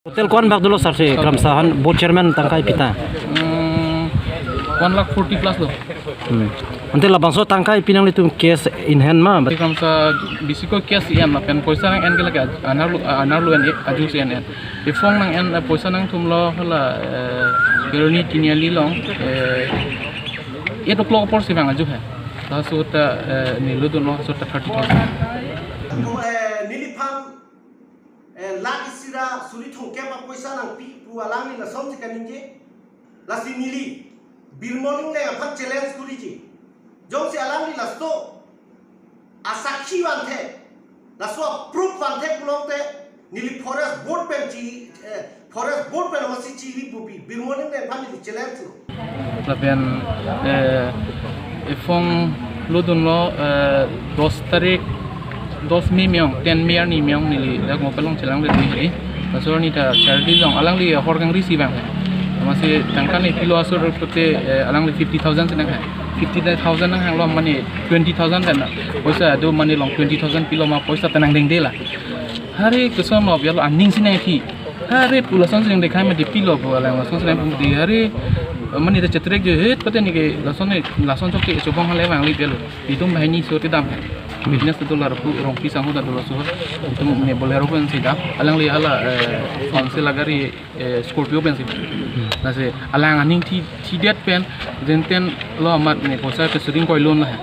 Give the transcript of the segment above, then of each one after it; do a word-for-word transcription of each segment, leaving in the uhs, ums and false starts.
Total ko-an bak dolo Sarthe Kramsa aphan board chairman tangkai pita? Hmm, one lakh forty plus lo. Hmm. Ante labangso tangkai pi nanglitum cash in hand ma? Sarthe Kramsa bisi ko cash en lapen poisa nang-en ke lake aj-, anerlo, anerlo en, eh, ajo si en en. Ephong nang-en, eh, poisa nangthumlo hala, eh, Kheroni Tiniali along, eh, eight o'clock apor si vang ajo he. Laso ta, eh, neli lodunlo, laso ta thirty thousand. Eh, neliphan eh, lakh isi ra suri thomkep apoisa nangpi pu alangli lasonsi kaningje. Lasi neli Birmol Engleng aphan challenge kuriji. Jongsi alangli laso asakhi vangthe, laso proof vangthe pulote neli forest board pen chi, eh, forest board pen masi chiri pupi, Birmol Engleng aphan neli challenge lo. Lapen, eh, ephong lodunlo, eh, dos tarik, dos May me-ong, ten May arni me-ong neli dak mobile along chelangledun hedi. Laso arni ta charli along, alangli ahor kangri si vang. Masi tangka ne pilo asor pute, eh, alangli fifty thousand si nang he. Fifty thousand nanghanglo mane twenty thousand kan. Poisa do mane along twenty thousand pilo ma poisa ta nangdengde la. Hari kosonlo bialo aning si nangthi. Hari pu lason si nangdekhai mati pilo pu alang lason si nangpudi hari mane ta chetrek je het pate neke lason ne lason chok ke chobong hale vangli bialo. Itum banghini so te dam hai. Business tu lar pu Rongpi sangho ta dolo so. Itum ne Bolero pen si dam. Alangli hala, eh, fancy la gari, eh, Scorpio pen si. Lasi alang aning thi, thidet pen jenten lo amat ne poisa ke suring koi loan la hai.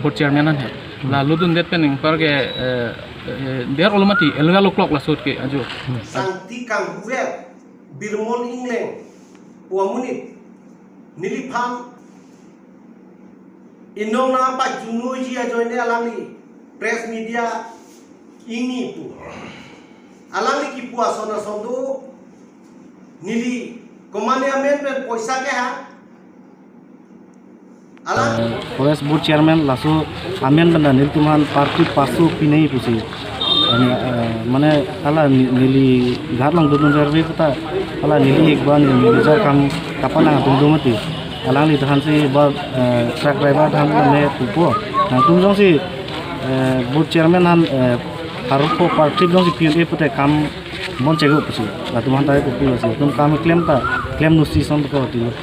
Board chairman an hai. La lodundet pen ingpar ke, eh, eh, der olo mati, eleven o'clock laso ke ajo. Sangti kanghuver Birmol Engleng pu amonit neliphan inong nangpajunji ajoine alangli press media ingni pu. Alangli kipu ason ason do neli komane amen pen poisa kehang. Alang. Eh, forest board chairman laso amen pen nelitum aphan party paso pinai pusi. Ani, eh, mane hala ne-, neli ghat lang dun dun rve kata hala neli ekbar neli manager kam kapanang atum do mati. Alangli than si ba, eh, truck driver than ne pupo. Nangtum jongsi, eh, board chairman aphan, eh, harupo party jongsi P N A pute kam bon chego pusi. Latum aphan ta pupo si. Latum kam klem ta, klem nusi son ko tilo.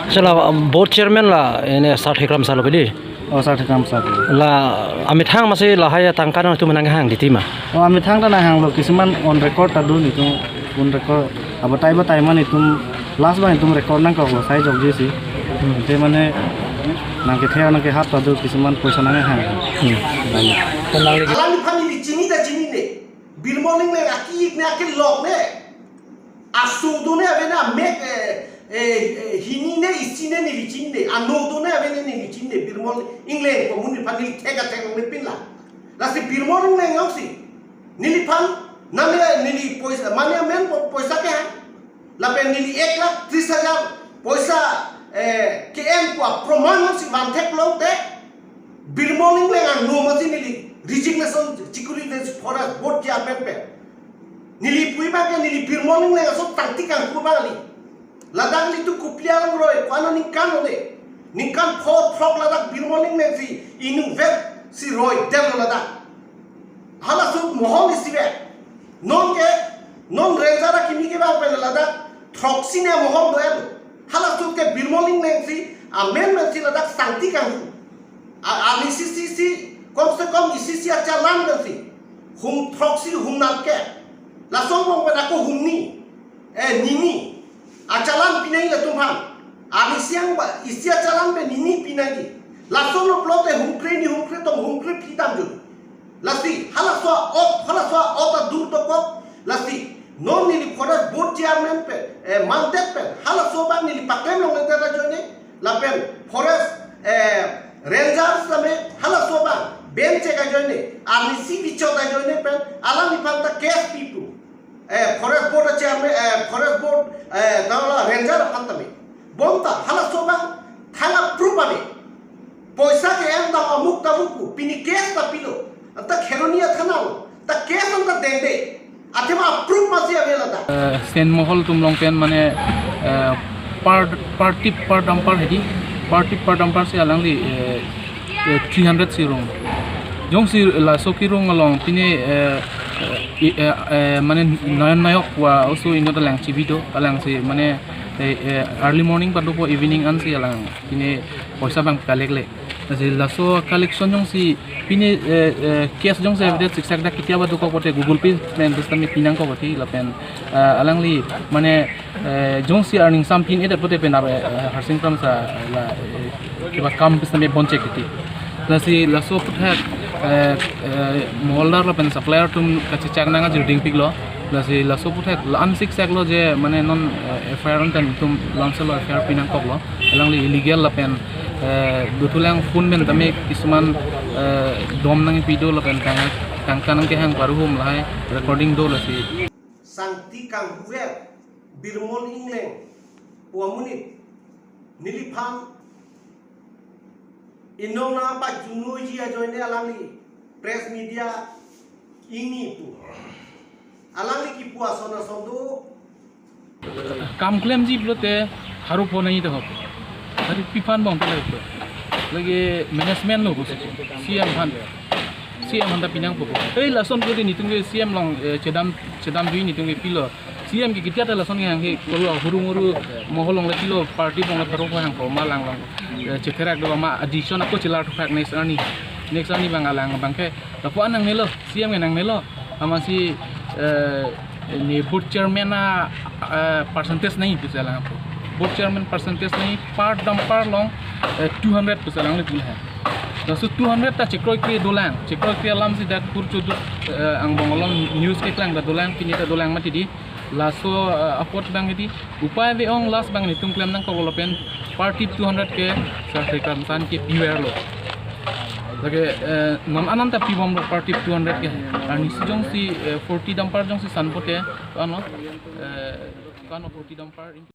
Chala, um, board chairman la, ene Sarthe Kramsa lo pedi. Oh, Sarthe Kramsa lo. La, amethang masi lahai atangka nangtum nanghang di tima. Oh, amethang ta nanghanglo, kisuman on record ta do nelitum, on record. Abatai batai ma nelitum last ba nelitum record nangkoklo sai jokji si. Hmm. Te mane nangkethe nangkehap ta do kisuman poisa nanghang. Hmm. Alangphan neli chini ta chinine. Birmol Engleng aki-ik ne akilok ne. Aso do ne ave ne amek, eh, eh, eh, hini ne isi ne neli chinine. Ano do ne ave ne neli chinine. Birmol Engleng pu amonit aphan neli thek athek longle pinlo. Lasi Birmol Engleng jongsi neliphan nane neli poisa, mane amen po-, poisa kehang. Lapen neli ek lakh tris hajar poisa, eh, ke-en pu aproman si vangthek lote, Birmol Engleng ano masi neli resignation chikuri de forest board chairman pen. Neli pu abang ke neli Birmol Engleng aso tangti kanghu abang kali. Ladak nelitum kopili alam roi, ko-an aningkan lo de. Ningkan pho throk ladak Birmol Engleng si inutvet si roi detlo ladak. Halaso mohol isi ve. Non ke, non ranger akimi ke abang pen ladak throksi ne mohol do-et. Halaso ke Birmol Engleng si amen pen si ladak sangti kanghu. A, a, isi isi, kom se kom isi isi achalan pen si. Hum throksi hum nat ke. Lason bong pen ako humni. Eh, nini. Achalan pinai latum aphan. Ami siang ba, isi achalan pen nini pinai di. Lason lo pulote hum kre ni hum kre tong hum kre phi dam jun. Lasi, halaso ot, halaso ot adur tokok. Lasi, non neli forest board chairman pen, eh, mandet pen. Halaso abang neli paklem longle ta ajoine. Lapen forest, eh, rangers tame halaso abang. Ben chek ajoine. Arnisi bichot ajoine pen. Alangliphan ta case pi pu. Eh, forest board chairman, eh, forest board, eh, dala ranger aphan tame. Bonta, halaso abang, thang a-proof ame. Poisa ke-en ta amuk ta amuk pu, pini case ta pilo. Anta Kheroni athana lo. Ta case anta dengde. Athema a-proof masi ave ladak. Eh, Sen Mohol atum along pen mane, eh, per, per trip per dumper hedi. Per trip per dumper si alangli, eh, eh, three hundred si rong. Jongsi laso kerong along pini, eh, I, eh, eh, mane Noyon Nayok pu oso inut alang chibi do, alang si mane, eh, eh, early morning pen dopo, evening ansi alang pine poisa abang collect le. Lasi laso collection jongsi pine, eh, eh, cash jongsi avedet siksak dak ketia ba dokok pote Google Pay pen pusitame pinangkok athe lapen, eh, alangli mane, eh, jongsi earning sam pin-edet pote pen ave, eh, Harsing Kramsa la, eh, kiba kam pusitame bonchek athe. Lasi laso aputhak, eh, eh, moholdar lapen supplier atum kachechak nang ajir dingpiklo. Lasi laso aputhak la-an siksak lo je mane non, eh, F I R an tan itum lanselo, F I R pinangkoklo. Alangli illegal lapen, eh, dothulang phone pen tame kisuman, eh, dom nangpi do lapen kang, kang kanang kehang paruhum lahai recording do lasi. Sangti Kanghuver, Birmol Engleng pu amonit neliphan inong nangpajunji ajoine alangli press media ingni pu. Alangli kipu ason ason do. Kam klemji pulote haru phone nangji tahop. Haru piphan bong pala ito. Lake management lo pusi C M aphan. C M aphan ta pinangpo. Hei, lason ke di netum ke C M along, eh, chedam, chedamji netum ke pilo. C M ke ketia ta lason ke hanghe kolo hurung huru mohol along le pilo, party along le tharo hangko ma alang along, eh, chetherak do ma addition ako chelar thuphak next arni. Next arni abang alang abang ke lapu-an nangnelo, C M ke nangnelo. Amatsi, eh, ne board chairman a, eh, percentage nangji pusi alang apo. Board chairman percentage nangji, per dumper along, eh, two hundred pusi alangli pu lahai. Laso two hundred ta chekroikre dolang, chekroikre alamsi dak kur choduk, eh, angbong along news keklang ta dolang, pini ta dolang mati di. Laso, eh, apot abang di upai ave-ong, last abang netum klem nangkoklo lapen per trip two hundred ke Sar Sri Kramsa an ke piverlo. Lake, eh, non an an ta pibomlo per trip two hundred ke. Arnisi jongsi, eh, forty dumper jongsi san pote, ano, eh, ano forty dumper